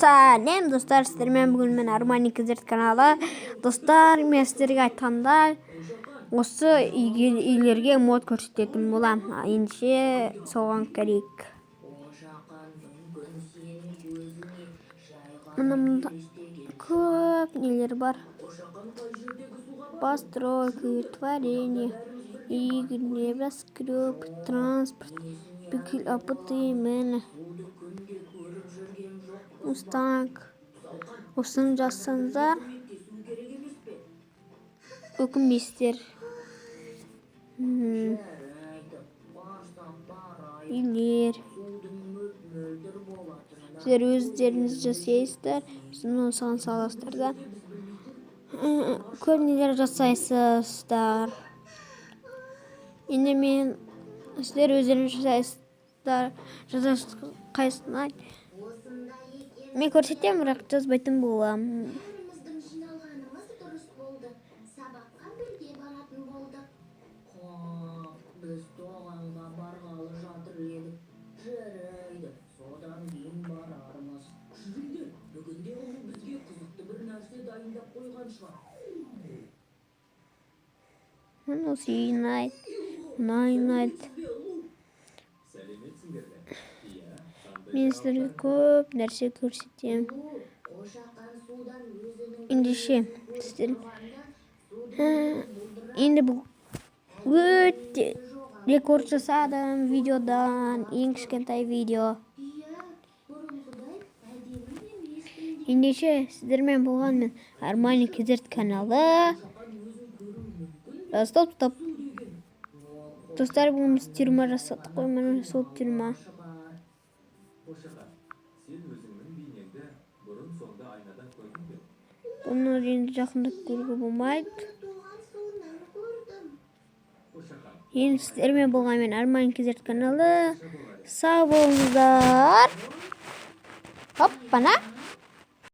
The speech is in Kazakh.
Сәлем, достар! Сіздермен бүгін мен, Армани KZ каналы. Достар, мен сіздерге айтқандай, осы үйлерге мод көрсететін боламын. Ендеше соған кірейік. Мына мында көп нелер бар: постройки, творение, игры, небоскреб, транспорт, бүкіл апт. Міне, Мустанг. Осыны жазсаңыздар, өкінбейсіздер. Үйлер, сіздер өздеріңіз жасайсыздар, сосын осыған саласыздар да, көп нелер жасайсыздар. Енді мен, сіздер өздеріңіз жасайсыздар, жасайсыз. Қайсысын мен көрсетемін, бірақ жазбайтын боламын. Бәріміздің жиналғанымыз дұрыс болды. Сабаққа бірге баратын болдық. Біз тоғанға барғалы жатыр едік. Жарайды, содан кейін барармыз. Жүріңдер, бүгінде ол бізге қызықты бір нәрсе дайындап қойған шығар. Міне, осы үй ұнайды, мына үй ұнайды. Сәлеметсіңдер ме? Иә, қандай? Мен сіздерге көп нәрсе көрсетемін. Қошақан судан өзінің Ендеше сіздер енді, бұл өте рекорд жасадым видеодан, ең кішкентай видео. Иә, бұрынғыдай әдемі емеспін. Ендеше сіздермен болған мен, Армани KZ каналы. Стоп, стоп, достар, бүгін біз тюрьма жасадық қой. Міне, сол тюрьма. Қошақан, сен өзіңнің бейнеңді бұрын соңды айнадан көрдің бе? Бұны енді жақындап көруге болмайды. Тоған суынан көрдім. Қошақан. Енді сіздермен болған мен, Армани KZ каналы. Сау болыңыздар. Хоппана.